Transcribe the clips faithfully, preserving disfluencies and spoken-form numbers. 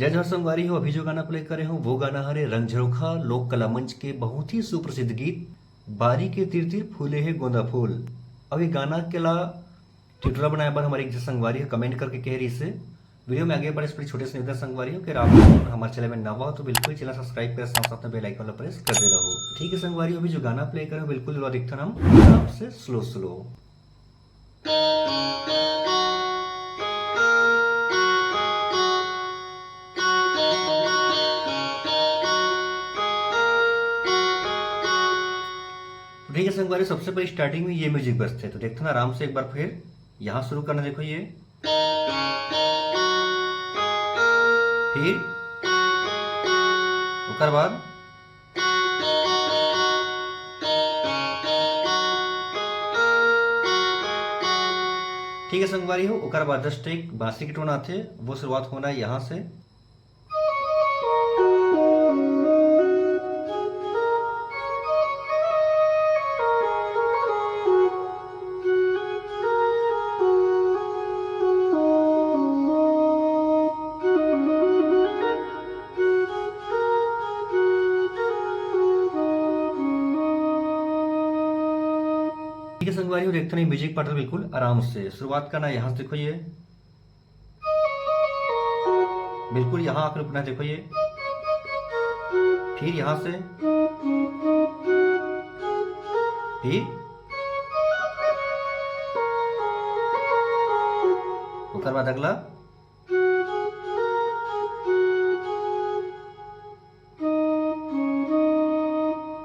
जय जोहार संगवारी हो, अभी जो गाना प्ले करे हो वो गाना हरे रंग झरोखा लोक कला मंच के बहुत ही सुप्रसिद्ध गीत बारी के तीर तीर फूले हे गोंदा फूल। अब ये गाना के ला ट्यूटोरियल बनाए बर हमारे एक संगवारी हो कमेंट करके कह रही से। वीडियो में आगे बढ़े से पहले छोटे से निवेदन संगवारी हो कि आप हमारे चैनल में नवा हो तो बिल्कुल चैनल सब्सक्राइब कर, साथ साथ में बेल आइकन प्रेस कर दे रहो। ठीक है संगवारी हो, अभी जो गाना प्ले करे हो बिल्कुल जो दिखता ना आराम से स्लो स्लो। तो ठीक है संगवारी, सबसे पहले स्टार्टिंग में ये म्यूजिक बजते हैं, तो देखते ना आराम से एक बार फिर यहाँ शुरू करना। देखो ये, फिर ओकर बाद ठीक है संगवारी हो, ओकर बाद जस्ट एक बांसुरी के टोन आथे, वो शुरुआत होना है यहाँ से। ठीक है संगवारी हो, देखते नहीं म्यूजिक पार्ट बिल्कुल आराम से शुरुआत करना है। यहाँ से देखो ये बिल्कुल यहाँ आकर रुकना है, देखो ये, फिर यहाँ से, फिर ओकर बाद अगला,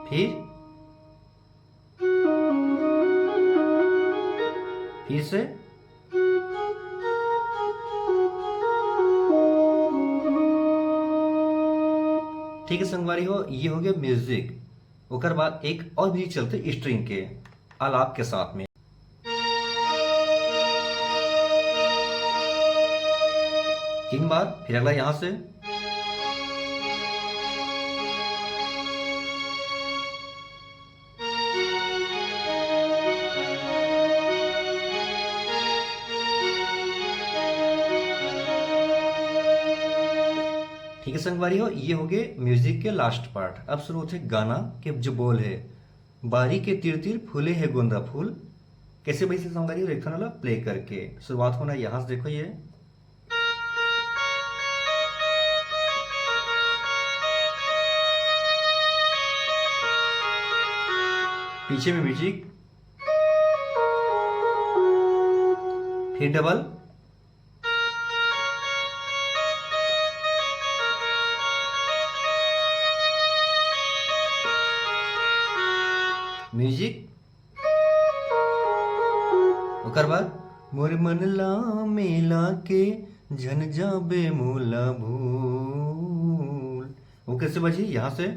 फिर फिर से। ठीक है संगवारी हो, ये हो गया म्यूजिक। ओकर बाद एक और भी चलते स्ट्रिंग के आलाप के साथ में। तीन बार, फिर अगला यहां से। ठीक है संगवारी हो, ये हो गए म्यूजिक के लास्ट पार्ट। अब शुरू होते गाना के जो बोल है, बारी के तीर तीर फूले है गोंदा फूल। कैसे भाई से संगवारी हो, एक ठन ला प्ले करके शुरुआत होना यहाँ से। देखो ये पीछे में म्यूजिक, फिर डबल, म्यूजिक, ओकर बाद मोर मन ला मिला के झन जाबे मोला भूल। वो कैसे बजी? यहाँ से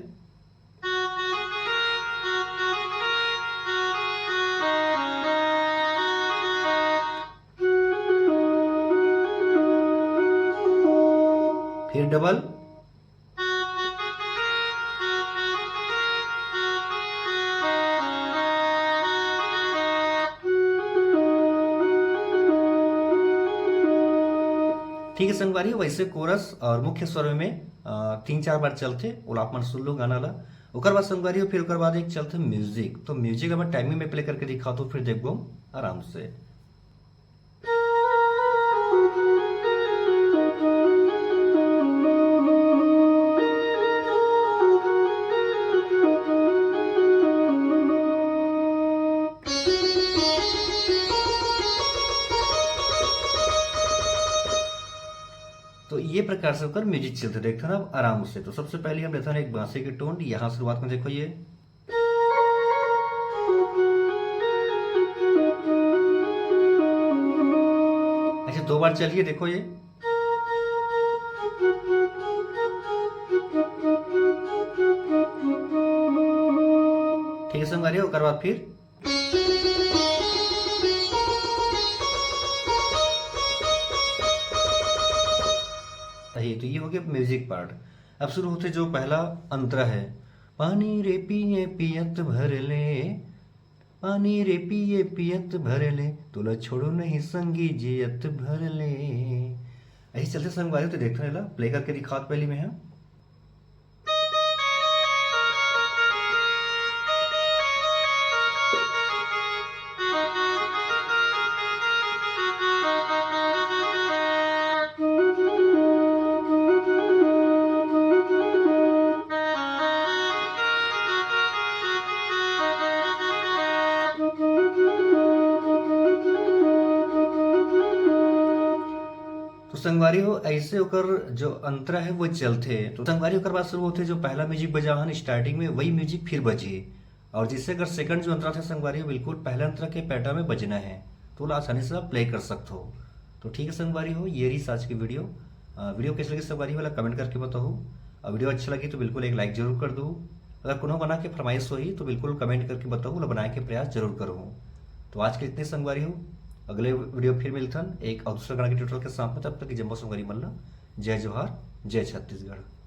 फिर डबल। ठीक है संगवारी, वैसे कोरस और मुख्य स्वर में, अ, तीन चार बार चलथे, ओला आप मन सुन लो गाना ला। ओकर बाद संगवारी हो, फिर ओकर बाद एक चलथे म्यूजिक। तो म्यूजिक ला मैं टाइमिंग में प्ले करके दिखाथों, फिर देखबो आराम से। तो ये प्रकार से ओकर म्यूजिक चलथे, देखथन अब आराम से। तो सबसे पहले हम लेथन एक बांसुरी के टोन, यहाँ शुरुआत में देखो ये। अच्छा, दो बार चलिए, देखो ये। ठीक है, संगवारी, ओकर बाद फिर ये तो ये हो गया म्यूजिक पार्ट। अब शुरू होते जो पहला अंतरा है, पानी रे पिए पियत भर ले, पानी रे पिए पियत भर ले, तोला छोड़ो नहीं संगी जियत भर ले। यही चलते संगवारी हो, तो देखते रहे ला, प्ले करके दिखात पहली में है। तो संगवारी हो, ऐसे ओकर जो अंतरा है वो चलथे। तो संगवारी, ओकर बाद शुरू होथे जो पहला म्यूजिक बजा हन स्टार्टिंग में, वही म्यूजिक फिर बजी। और जैसे अगर सेकंड जो अंतरा थे संगवारी हो, बिल्कुल पहला अंतरा के पैटर्न में बजना है, तो ओला आसानी से आप प्ले कर सकते हो। तो ठीक है संगवारी हो, ये रही आज की वीडियो। वीडियो कैसे लगी संगवारी हो, कमेंट करके बताओ। और वीडियो अच्छा लगी तो बिल्कुल एक लाइक जरूर कर दो। अगर कोनो गाना के फरमाइश होही तो बिल्कुल कमेंट करके बताओ, ओला बनाए के प्रयास जरूर करूँ। तो आज के इतने संगवारी हो, अगले वीडियो फिर मिलथन एक और दूसरा गाना के ट्यूटोरियल के साथ में। तब तक के जम्मो संगवारी मन ला जय जोहार, जय छत्तीसगढ़।